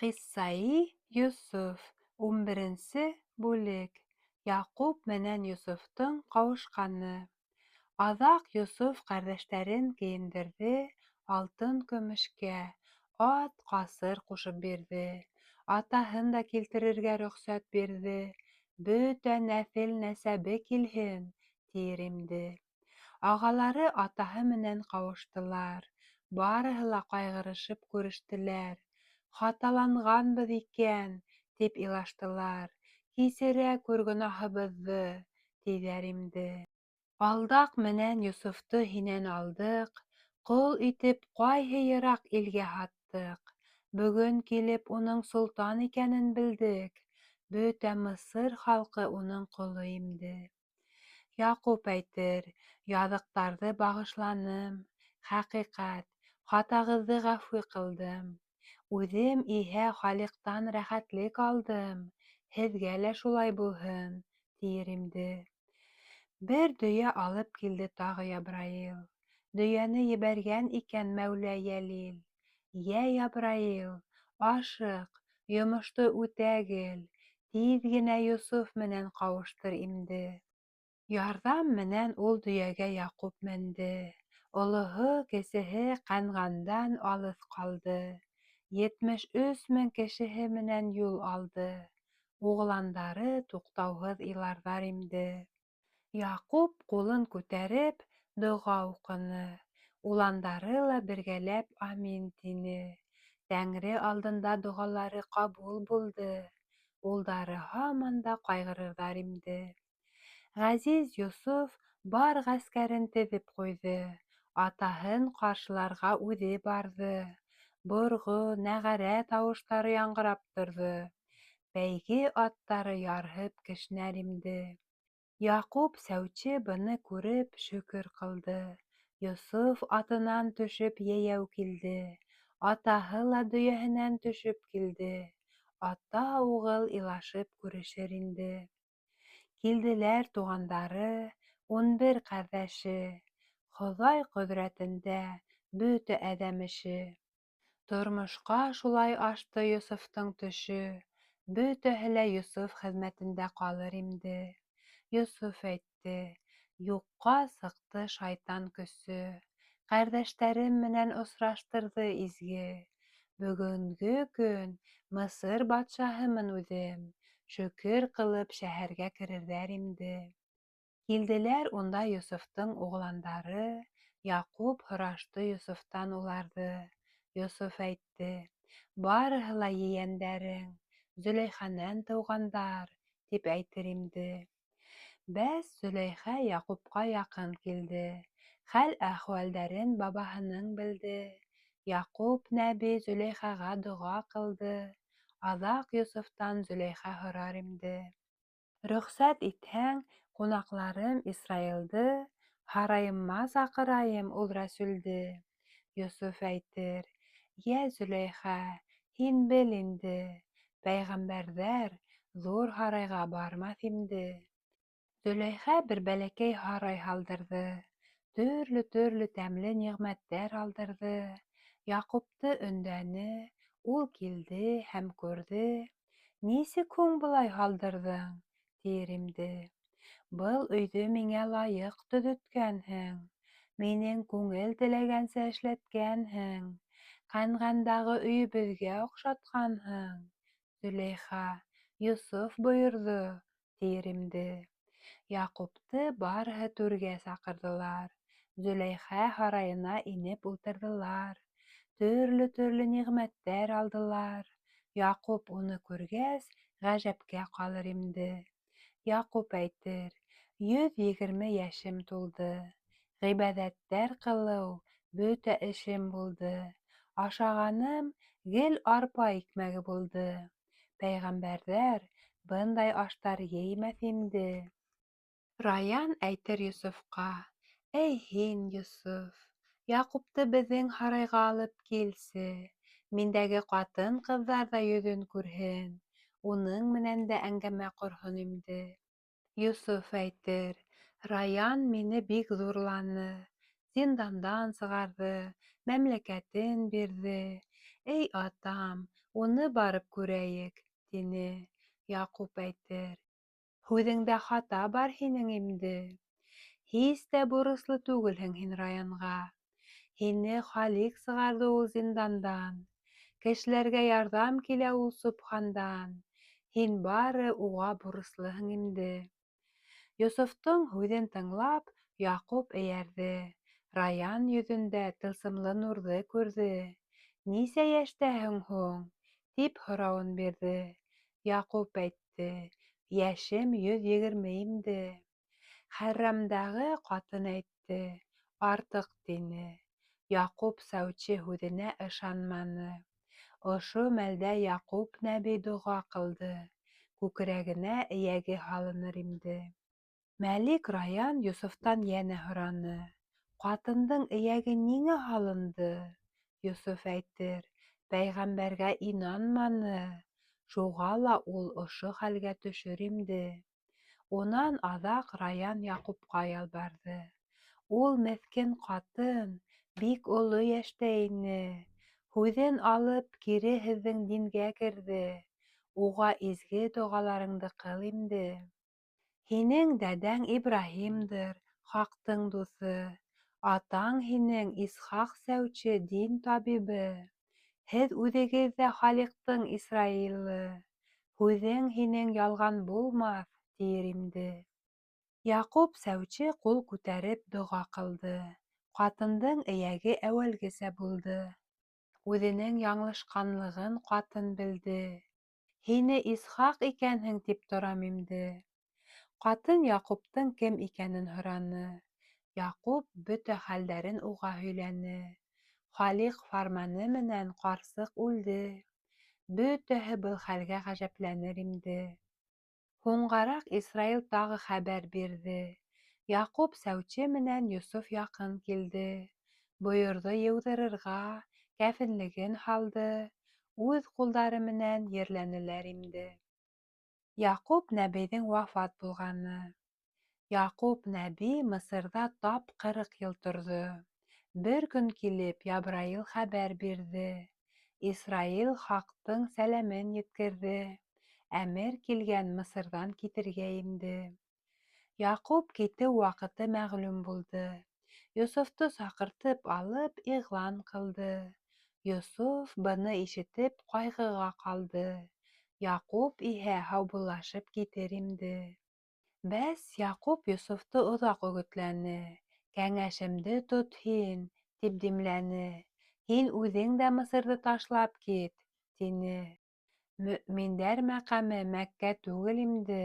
Ҡиссаи Йософ, 11-нсе бүлек. Яҡуп менән Йософтоң ҡауышҡаны. Аҙаҡ Йософ ҡәрҙәштәрен кейендерҙе, алтын-көмөшкә, ат, ҡасыр ҡушып бирҙе. Атаһын да килтерергә рөхсәт бирҙе. Бөтә нәҫел-нәсәбе килһен, тиер имде. Ағалары атаһы менән ҡауыштылар. Барыһы ла ҡайғырышып күрештеләр. Хаталанғанбыҙ икән, тип илаштылар. Кисерә күр гонаһыбыҙҙы, тиҙәр имде. Алдаҡ менән Йософто һинән алдыҡ, ҡол итеп ҡайһы йыраҡ илгә һаттыҡ. Бөгөн килеп уның солтан икәнен белдек. Бөтә Мысыр халҡы уның ҡоло имде. Яҡуп әйтер, яҙыҡтарҙы бағышланым, хәҡиҡәт, хатағыҙҙы ғәфү ҡылдым. Үҙем иһә Халиҡтан рәхәтлек алдым, һеҙгә лә шулай булһын, тиер имде. Бер дөйә алып килде тағы Ябраил. Дөйәне ебәргән икән Мәүлә Йәлил. Йә Ябраил, ашыҡ, йомошто үтәгел, тиҙ генә Йософ менән ҡауыштыр имде. Ярҙам менән ул дөйәгә Яҡуп менде. Олоһо, кесеһе Ҡәнғандан алыҫ ҡалды. 73 мең кешеһе менән юл алды. Уғландары туҡтауһыҙ иларҙар имде. Яҡуп ҡулын күтәреп, доға уҡыны. Уландары ла бергәләп амин тине. Тәңре алдында доғалары ҡабул булды. Улдары һаман да ҡайғырырҙар имде. Ғәзиз Йософ бар ғәскәрен теҙеп ҡуйҙы, атаһын ҡаршыларға үҙе барҙы. Борғо, нәғәрә тауыштары яңғырап торҙо. Бәйге аттары ярһып кешнәр имде. Яҡуп сәүче быны күреп шөкөр ҡылды. Йософ атынан төшөп йәйәү килде. Атаһы ла дөйәһенән төшөп килде. Ата-уғыл илашып күрешер инде. Килделәр туғандары, 11 ҡәрҙәше. Хоҙай ҡөҙрәтендә бөтә әҙәм эше. Тормошҡа шулай ашты Йософтоң төшө. Бөтәһе лә Йософ хеҙмәтендә ҡалыр имде. Йософ әйтте, юҡҡа сыҡты шайтан көсө. Ҡәрҙәштәрем менән осраштырҙы изге. Бөгөнгө көн Мысыр батшаһымын үҙем. Шөкөр ҡылып шәһәргә керерҙәр имде. Килделәр унда Йософтоң уғландары. Яҡуп һорашты Йософтан уларҙы. Йософ әйтте, барыһы ла ейәндәрең, Зөләйхәнән тыуғандар, тип әйтер имде. Бәс Зөләйхә Яҡупҡа яҡын килде. Хәл-әхүәлдәрен бабаһының белде. Яҡуп нәби Зөләйхаға доға ҡылды. Аҙаҡ Йософтан Зөләйхә һорар имде. Рөхсәт итһәң, ҡунаҡларым Исраилды һарайыма саҡырайым ул рәсүлде. Йософ әйтер, йә Зөләйхә, һин бел инде, пәйғәмбәрҙәр ҙур һарайға бармаҫ имде. Зөләйхә бер бәләкәй һарай һалдырҙы, төрлө-төрлө тәмле ниғмәттәр алдырҙы. Яҡупты өндәне, ул килде һәм күрҙе. Нисек һуң былай һалдырҙың, тиер имде. Был өйҙө миңә лайыҡ төҙөткәнһең, минең күңел теләгәнсә эшләткәнһең, Ҡәнғандағы өйөбөҙгә оҡшатҡанһың. Зөләйха, Йософ бойорҙо, тиер имде. Яҡупты барыһы түргә саҡырҙылар. Зөләйхә һарайына инеп ултырҙылар. Төрлө-төрлө ниғмәттәр алдылар. Яҡуп уны күргәс, ғәжәпкә ҡалыр имде. Яҡуп әйтер, 120 йәшем тулды. Ғибәҙәттәр ҡылыу бөтә эшем булды. Ашағаным гел арпа икмәге булды. Пәйғәмбәрҙәр бындай аштар еймәҫ инде. Раян әйтер Йософҡа, эй һин, Йософ, Яҡупты беҙҙең һарайға алып килсе, миндәге ҡатын-ҡыҙҙар ҙа йөҙөн күрһен, уның менән дә әңгәмә ҡорһон инде. Йософ әйтер, Раян мине бик ҙурланы, зиндандан сығарҙы, мәмләкәтен бирҙе. Эй атам, Уны барып күрәйек, тине. Яҡуп әйтер: Һүҙеңдә хата бар һинең имде. Һис тә бурыслы түгелһең һин Раянға. Һине Халиҡ сығарҙы ул зиндандан. Кешеләргә ярҙам килә ул Собхандан. Һин бары уға бурыслыһың имде. Йософтоң һүҙен тыңлап, Яҡуп эйәрҙе. Раян йөҙөндә тылсымлы нурҙы күрҙе. Нисә йәштәһең һуң? тип һорауын бирҙе. Яҡуп әйтте, Йәшем 120 имде. Хәррәмдәге ҡатын әйтте, Артыҡ тине. Яҡуп сәүче һүҙенә ышанманы. Ошо мәлдә Яҡуп нәби доға ҡылды, Күкрәгенә эйәге һалыныр имде. Мәлик Раян Йософтан йәнә һораны, Ҡатындың эйәге ниңә һалынды? Йософ әйтер, Пәйғәмбәргә инанманы, Шуға ла ул ошо хәлгә төшөр имде. Унан аҙаҡ Раян Яҡупҡа ялбарҙы. Ул меҫкен ҡатын бик оло йәштә ине. Һүҙен алып, кире һеҙҙең дингә керҙе. Уға изге доғаларыңды ҡыл имде. Һинең дәдәң Ибраһимдыр, хаҡтың дуҫы, Атаң һинең Исхаҡ сәүче, дин табибы. Һеҙ үҙегеҙ ҙә Халиҡтың Исраилы, Һүҙең һинең ялған булмаҫ, тиер имде. Яҡуп сәүче ҡул күтәреп доға ҡылды, Ҡатындың эйәге әүәлгесә булды. Үҙенең яңылышҡанлығын ҡатын белде, Һине Исхаҡ икәнһең тип торам имде. Ҡатын Яҡуптың кем икәнен һораны. Яҡуп бөтә хәлдәрен уға һөйләне. Халиҡ фарманы менән ҡарсыҡ үлде. Бөтәһе был хәлгә ғәжәпләнер имде. Һуңғараҡ Исраил тағы хәбәр бирҙе: Яҡуп сәүче менән Йософ яҡын килде. Бойорҙо йыуҙырырға, кәфенлеген һалды, Үҙ ҡулдары менән ерләнеләр имде. Яҡуп нәбейҙең вафат булғаны. Яҡуп нәби Мысырҙа тап 40 йыл торҙо. Бер көн килеп Ябраил хәбәр бирҙе. Исраил хаҡтың сәләмен еткерҙе. Әмер килгән Мысырҙан китергә имде. Яҡуп китеү ваҡыты мәғлүм булды. Йософто саҡыртып алып иғлан ҡылды. Йософ быны ишетеп ҡайғыға ҡалды. Яҡуп иһә һаубуллашып китер имде. Бәс, Яҡуп Йософто оҙаҡ өгөтләне. Кәңәшемде тот һин, тип димләне. Һин үҙең дә Мысырҙы ташлап кит, тине. Мөэминдәр мәҡәме Мәккә түгел имде.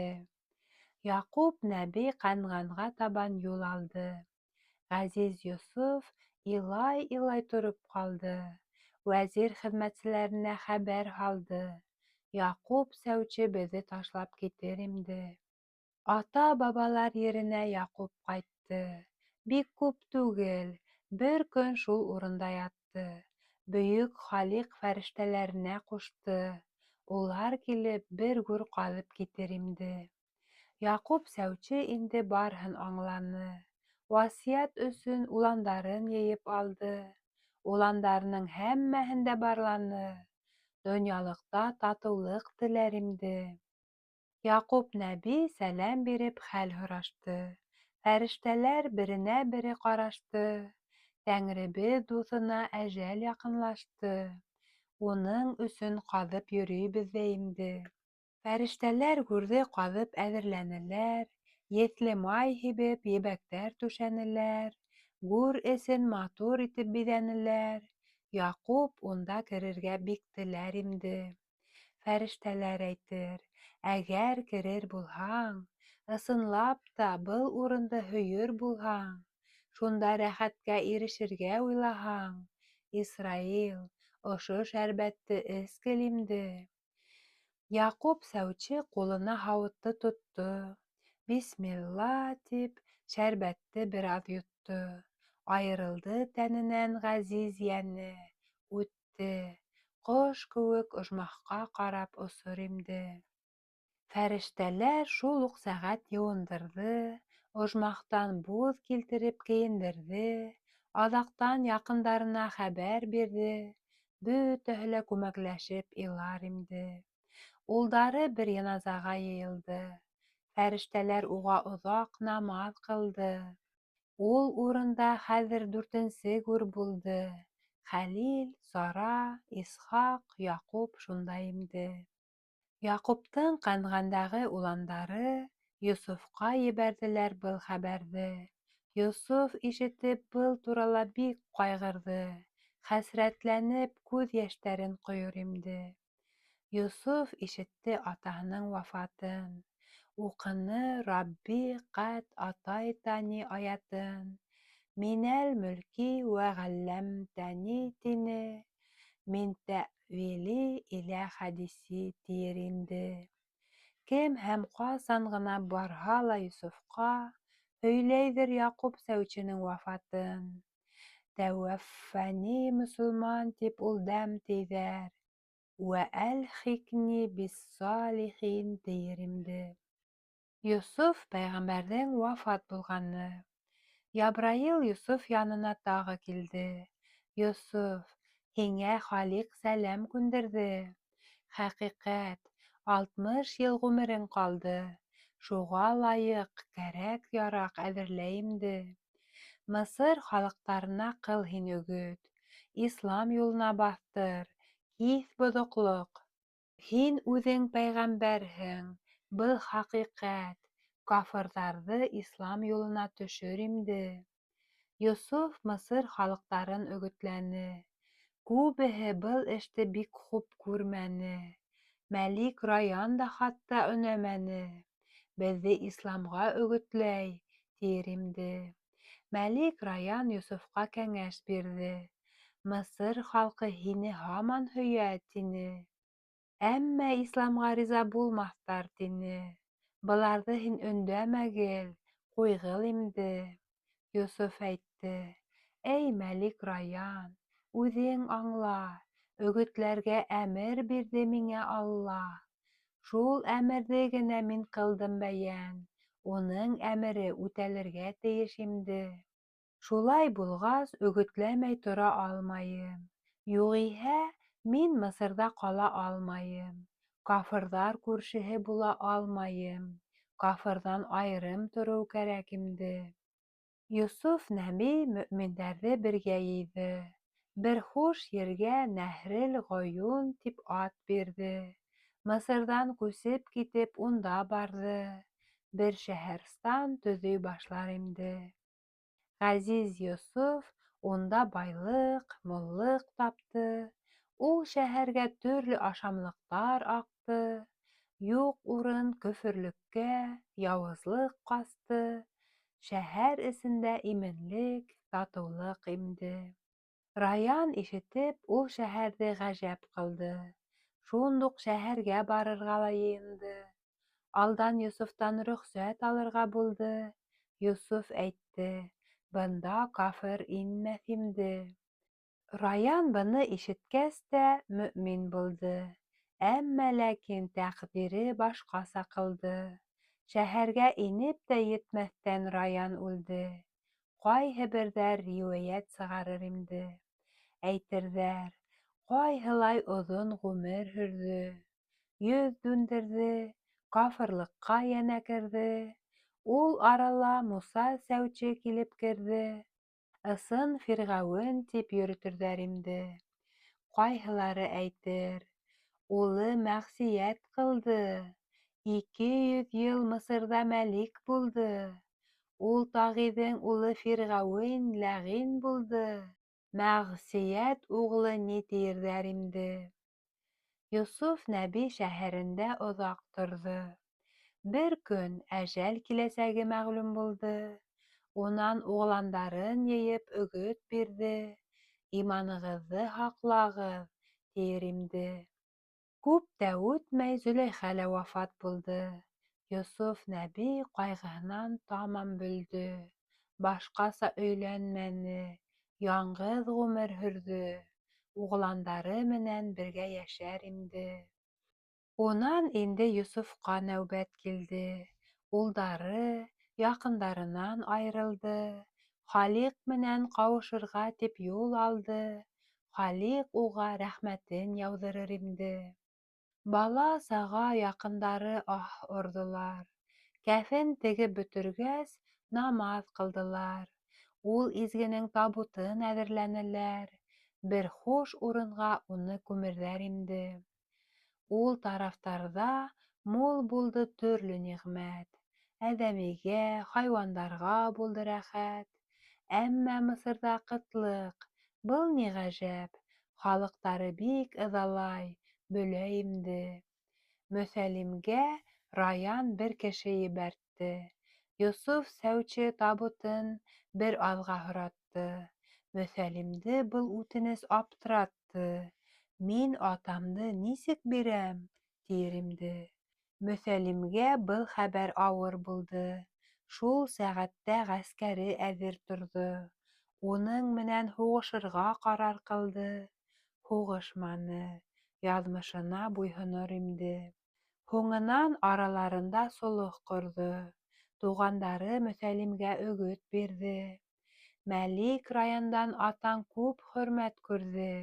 Яҡуп нәби Ҡәнғанға табан юл алды. Ғәзиз Йософ илай-илай тороп ҡалды. Вәзир хеҙмәтселәренә хәбәр һалды: Яҡуп сәүче беҙҙе ташлап китер имде. Ата-бабалар еренә Яҡуп ҡайтты. Бик күп түгел, бер көн шул урында ятты. Бөйөк Халиҡ фәрештәләренә ҡушты, Улар килеп бер гүр ҡаҙып китер имде. Яҡуп сәүче инде барыһын аңланы. Васыят өсөн уландарын йыйып алды. Уландарының һәммәһен дә барланы. Донъялыҡта татыулыҡ теләр имде. Яҡуп нәби сәләм биреп хәл һорашты. Фәрештәләр беренә-бере ҡарашты. Тәңребеҙ дуҫына әжәл яҡынлашты. Уның өсөн ҡаҙып йөрөйбөҙ ҙә имде. Фәрештәләр гүрҙе ҡаҙып әҙерләнеләр, еҫле май һибеп, ебәктәр түшәнеләр, гүр эсен матур итеп биҙәнеләр. Яҡуп унда керергә бик теләр имде. Фәрештәләр әйтер, Әгәр керер булһаң, ысынлап та был урынды һөйөр булһаң, шунда рәхәткә ирешергә уйлаһаң, Исраил, ошо шәрбәтте эскел имде. Яҡуп сәүче ҡулына һауытты тотто. Бисмилла тип, шәрбәтте бер аҙ йотто. Айырылды тәненән ғәзиз йәне, үтте, ҡош кеүек ожмахҡа ҡарап осор имде. Фәрештәләр шул уҡ сәғәт йыуындырҙы, ожмахтан буҙ килтереп кейендерҙе, аҙаҡтан яҡындарына хәбәр бирҙе. Бөтәһе лә күмәкләшеп илар имде. Улдары бер йыназаға йыйылды. Фәрештәләр уға оҙаҡ намаҙ ҡылды. Ул урында хәҙер дүртенсе гүр булды. Хәлил, Сара, Исхаҡ, Яҡуп шунда имде. Яҡуптың Ҡәнғәндәге уландары Йософҡа ебәрҙеләр был хәбәрҙе. Йософ ишетеп был турала бик ҡайғырҙы, хәсрәтләнеп күҙ йәштәрен ҡойор имде. Йософ ишетте атаһының вафатын, уҡыны Рабби ҡәд атайтани аятын, Минәл мөлки вә ғәлләмтәни тине, Мин тәьвили илә хәдиси тиер инде. Кем һәм ҡасан ғына барһа ла Йософҡа, һөйләйҙер Яҡуп сәүченең вафатын. Тәүәффәни мосолман тип ул дәм тейҙәр, Үә әлхикни биссалихин тейер имде. Йософ пәйғәмбәрҙең вафат булғаны. Ябраил Йософ янына тағы килде. Йософ, һиңә Халиҡ сәләм күндерҙе. Хәҡиҡәт, 60 йыл ғүмерең ҡалды. Шуға лайыҡ кәрәк-яраҡ әҙерлә имде. Мысыр халыҡтарына ҡыл һин өгөт. Ислам юлына баҫтыр, киҫ боҙоҡлоҡ. Һин үҙең пәйғәмбәрһең, был хәҡиҡәт. Кафырҙарҙы ислам юлына төшөр имде. Йософ Мысыр халыҡтарын өгөтләне. Күбеһе был эште бик хуп күрмәне. Мәлик Раян да хатта өнәмәне. Беҙҙе исламға өгөтләй, тиер имде. Мәлик Раян Йософҡа кәңәш бирҙе. Мысыр халҡы һине һаман һөйә, тине. Әммә исламға риза булмаҫтар, тине. Быларҙы һин өндәмәгеҙ, ҡуйғыл имде. Йософ әйтте: Эй, Мәлик Раян, үҙең аңла, өгөтләргә әмер бирҙе миңә Алла. Шул әмерҙе генә мин ҡылдым бәйән, уның әмере үтәлергә тейеш имде. Шулай булғас, өгөтләмәй тора алмайым. Юғиһә, мин Мысырҙа ҡала алмайым, кафырҙар күршеһе була алмайым, кафырҙан айырым тороу кәрәк имде. Йософ нәби мөэминдәрҙе бергә йыйҙы, бер хуш ергә Нәһрел-Ғойон тип ат бирҙе. Мысырҙан күсеп китеп унда барҙы, бер шәһәрстан төҙөй башлар имде. Ғәзиз Йософ унда байлыҡ, муллыҡ тапты. Ул шәһәргә төрлө ашамлыҡтар аҡты. Юҡ урын көфөрлөккә, яуызлыҡ ҡасты. Шәһәр эсендә именлек, татыулыҡ имде. Раян ишетеп, ул шәһәрҙе ғәжәп ҡылды. Шундуҡ шәһәргә барырға ла йыйынды. Алдан Йософтан рөхсәт алырға булды. Йософ әйтте: Бында кафыр инмәҫ имде. Раян быны ишеткәс тә мөэмин булды. Әммә ләкин тәҡдире башҡаса ҡылды. Шәһәргә инеп тә етмәҫтән Раян үлде. Ҡайһы берҙәр риүәйәт сығарыр имде. Әйтерҙәр, ҡайһылай оҙон ғүмер һөрҙө. Йөҙ дүндерҙе, кафырлыҡҡа йәнә керҙе. Ул арала Муса сәүче килеп керҙе. Ысын фирғәүен тип йөрөтөрҙәр имде. Ҡайһылары әйтер, улы мәғсиәт ҡылды, 200 йыл Мысырҙа мәлик булды. Ул тағиҙең улы фирғәүен ләғин булды. Мәғсиәт уғлы ни тиерҙәр имде. Йософ нәби шәһәрендә оҙаҡ торҙо. Бер көн әжәл киләсәге мәғлүм булды. Унан уғландарын йыйып өгөт бирҙе. Иманығыҙҙы һаҡлағыҙ, тиер имде. Күп тә үтмәй Зөләйхә лә вафат булды. Йософ нәби ҡайғыһынан тамам бөлдө. Башҡаса өйләнмәне, яңғыҙ ғүмер һөрҙө. Уғландары менән бергә йәшәр имде. Унан инде Йософҡа нәүбәт килде. Улдары, яҡындарынан айырылды. Халиҡ менән ҡауышырға тип юл алды. Халиҡ уға рәхмәтен яуҙырыр имде. Бала-саға, яҡындары аһ орҙолар. Кәфен тегеп бөтөргәс, намаҙ ҡылдылар. Ул изгенең табутын әҙерләнеләр. Бер хуш урынға уны күмерҙәр имде. Ул тарафтарҙа мул булды төрлө ниғмәт. Әҙәмигә, хайуандарға булды рәхәт. Әммә Мысырҙа ҡытлыҡ, был ни ғәжәп, халыҡтары бик ыҙалай, бөлә имде. Мөҫәлимгә Раян бер кеше ебәртте. Йософ сәүче табутын бер аҙға һоратты. Мөҫәлимде был үтенес аптыратты. Мин атамды нисек бирәм, тиер имде. Мөҫәлимгә был хәбәр ауыр булды. Шул сәғәттә ғәскәре әҙер торҙо. Уның менән һуғышырға ҡарар ҡылды. Һуғышманы, яҙмышына буйһонор имде. Һуңынан араларында солох ҡорҙо. Туғандары Мөҫәлимгә өгөт бирҙе. Мәлик Раяндан атаң күп хөрмәт күрҙе.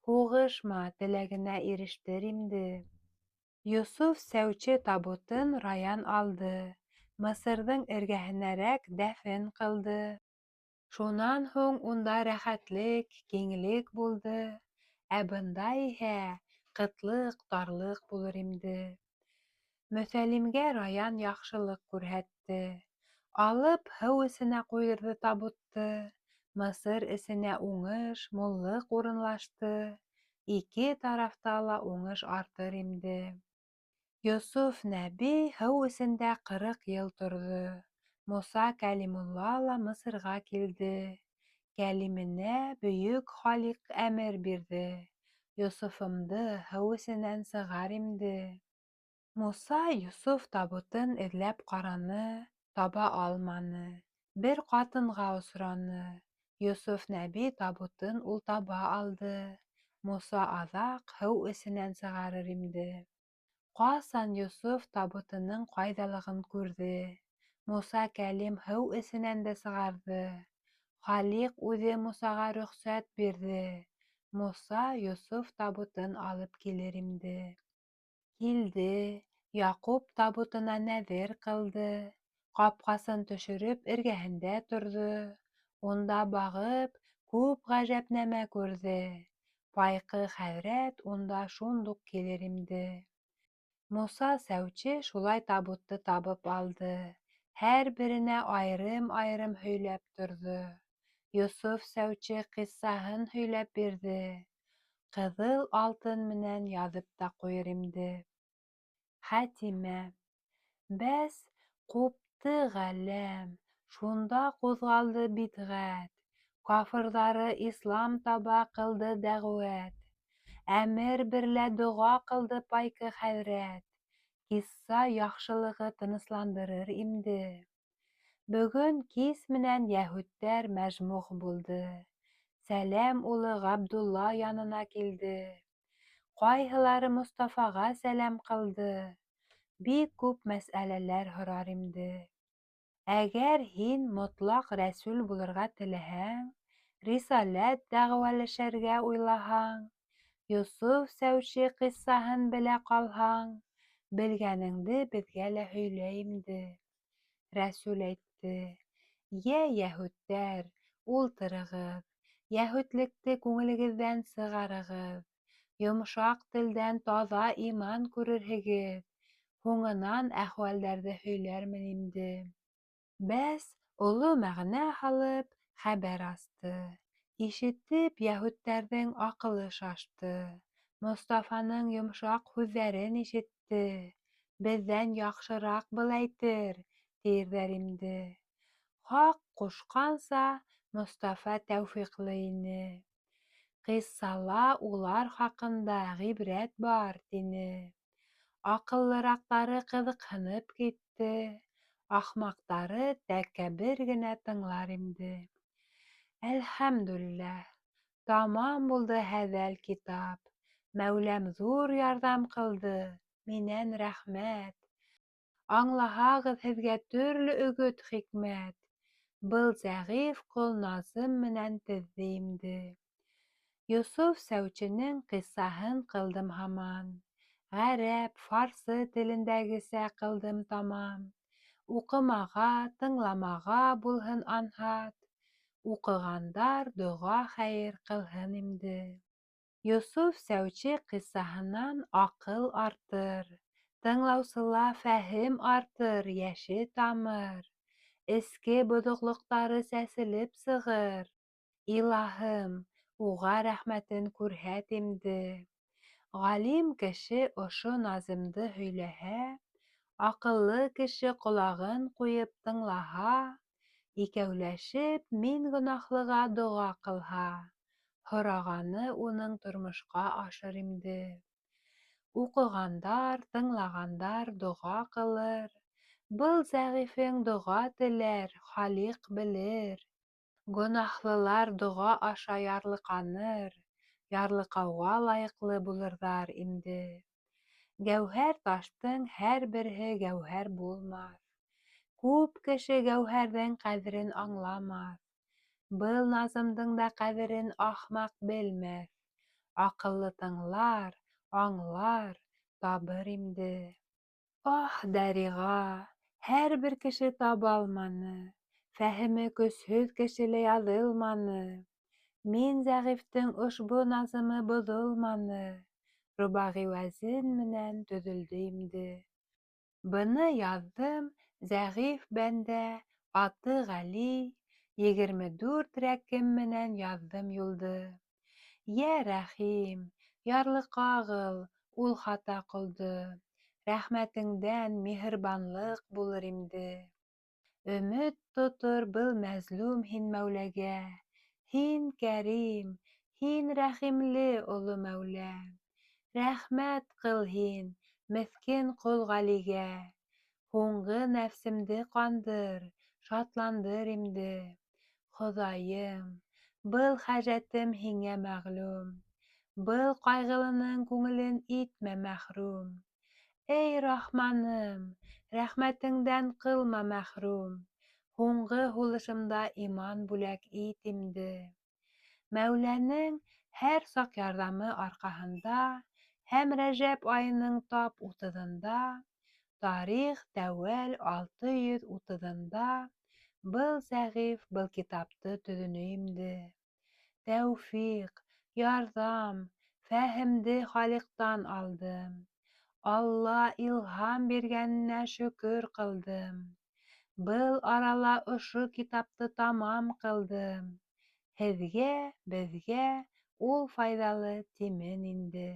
Һуғышма, теләгенә ирештер имде. Йософ сәүче табутын Раян алды. Мысырҙың эргәһенәрәк дәфен ҡылды. Шунан һуң унда рәхәтлек, киңлек булды. Ә бында иһә ҡытлыҡ, тарлыҡ булыр имде. Мөҫәлимгә Раян яҡшылыҡ күрһәтте. Алып һыу эсенә ҡуйҙырҙы табутты. Мысыр эсенә уңыш, муллыҡ урынлашты. Ике тарафта ла уңыш артыр имде. Йософ нәби һыу эсендә 40 йыл торҙо. Муса Кәлимулла ла Мысырға килде. Кәлименә бөйөк Халиҡ әмер бирҙе: Йософомдо һыу эсенән сығар имде. Муса Йософ табутын эҙләп ҡараны, таба алманы. Бер ҡатынға осраны. Йософ нәби табутын ул таба алды. Муса аҙаҡ һыу эсенән сығарыр имде. Ҡасан Йософ табутының ҡайҙалығын күрҙе. Муса Кәлим һыу эсенән дә сығарҙы. Халиҡ үҙе Мусаға рөхсәт бирҙе. Муса Йософ табутын алып килер имде. Килде, Яҡуп табутына нәҙер ҡылды. Ҡапҡасын төшөрөп эргәһендә торҙо. Унда бағып, күп ғәжәп нәмә күрҙе. Пайҡы хәҙрәт унда шундуҡ килер имде. Муса сәүче шулай табутты табып алды. Һәр беренә айырым-айырым һөйләп торҙо. Йософ сәүче ҡиссаһын һөйләп бирҙе. Ҡыҙыл алтын менән яҙып та ҡуйыр имде. Хәтимә. Бәс, ҡупты ғаләм, шунда ҡуҙғалды бидғәт. Кафырҙары ислам таба ҡылды дәғүәт. Әмер берлә доға ҡылды пайкы хәҙрәт. Ҡисса яҡшылығы тынысландырыр имде. Бөгөн кис менән йәһүдтәр мәжмүғ булды. Сәләм улы Ғабдулла янына килде. Ҡайһылары Мостафаға сәләм ҡылды. Бик күп мәсьәләләр һорар имде. Әгәр һин мотлаҡ рәсүл булырға теләһәң, рисаләт дәғүәләшергә уйлаһаң, Йософ сәүче ҡиссаһын белә ҡалһаң, белгәнеңде беҙгә лә һөйлә имде. Рәсүл әйтте: Йә йәһүдтәр, ултырығыҙ, йәһүдлекте күңелегеҙҙән сығарығыҙ, йомшаҡ телдән таҙа иман күрерһегеҙ, һуңынан әхүәлдәрҙе һөйләрмен инде. Бәс, оло мәғәнә һалып, хәбәр асты. Ишетеп, йәһүдтәрҙең аҡылы шашты. Мостафаның йомшаҡ һүҙҙәрен ишетте. Беҙҙән яҡшыраҡ был әйтер, тиерҙәр инде. Хаҡ ҡушҡанса, Мостафа тәүфиҡлы ине. Ҡиссала улар хаҡында ғибрәт бар, тине. Аҡыллыраҡтары ҡыҙыҡһынып китте. Ахмаҡтары тәкәббер генә тыңлар инде. Әлхәмдүлилләһ, тамам булды һәҙәл китап. Мәүләм ҙур ярҙам ҡылды, минән рәхмәт. Аңлаһағыҙ һеҙгә төрлө өгөт хикмәт. Был зәғиф ҡол назым менән теҙҙе имде. Йософ сәүченең ҡиссаһын ҡылдым һаман, Ғәрәп, фарсы телендәгесә ҡылдым тамам. Уҡымаға, тыңламаға булһын анһат, Уҡығандар доға хәйер ҡылһын имде. Йософ сәүче ҡиссаһынан аҡыл артыр, Тыңлаусыла фәһем артыр, йәше тамыр, Эске боҙоҡлоҡтары сәселеп сығыр. Илаһым, уға рәхмәтен күрһәт имде. Ғалим кеше ошо назымды һөйләһә, Аҡыллы кеше ҡолағын ҡуйып тыңлаһа, Икәүләшеп мин гонаһлыға доға ҡылһа, Һорағаны уның тормошҡа ашыр имде. Уҡығандар, тыңлағандар доға ҡылыр, Был зәғифең доға теләр, Халиҡ белер. Гонаһлылар доға аша ярлыҡаныр, Ярлыҡауға лайыҡлы булырҙар имде. Гәүһәр таштың һәр береһе гәүһәр булмаҫ, Күп кеше гәүһәрҙең ҡәҙерен аңламаҫ. Был назымдың да ҡәҙерен ахмаҡ белмәҫ, Аҡыллы тыңлар, аңлар, табыр имде. Аһ, дәриға, һәр бер кеше табалманы, Фәһеме көсһөҙ кешелә яҙылманы. Мин зәғифтең ошбу назымы боҙолманы, Робағи вәзен менән төҙөлдө имде. Быны яҙҙым зәғиф бәндә, аты Ғәли, 24 рәкем менән яҙҙым юлды. Йә Рәхим, ярлыҡағыл ул хата ҡолдо, Рәхмәтеңдән миһырбанлыҡ булыр имде. Өмөт тотор был мәзлүм һин Мәүләгә, Һин кәрим, һин рәхимле оло Мәүлә. Рәхмәт ҡыл һин меҫкен ҡол Ғәлигә, Һуңғы нәфсемде ҡандыр, шатландыр имде. Хоҙайым, был хәжәтем һиңә мәғлүм, Был ҡайғылының күңелен итмә мәхрүм. Эй Рахманым, рәхмәтеңдән ҡылма мәхрүм, Һуңғы һулышымда иман бүләк ит имде. Мәүләнең һәр саҡ ярҙамы арҡаһында Һәм рәжәп айының тап утыҙында, Тарих тәүәл 630-ында Был зәғиф был китапты төҙөнө имде. Тәүфиҡ, ярҙам, фәһемде Халиҡтан алдым, Алла илһам биргәненә шөкөр ҡылдым. Был арала ошо китапты тамам ҡылдым. Һеҙгә, беҙгә ул файҙалы тимен инде.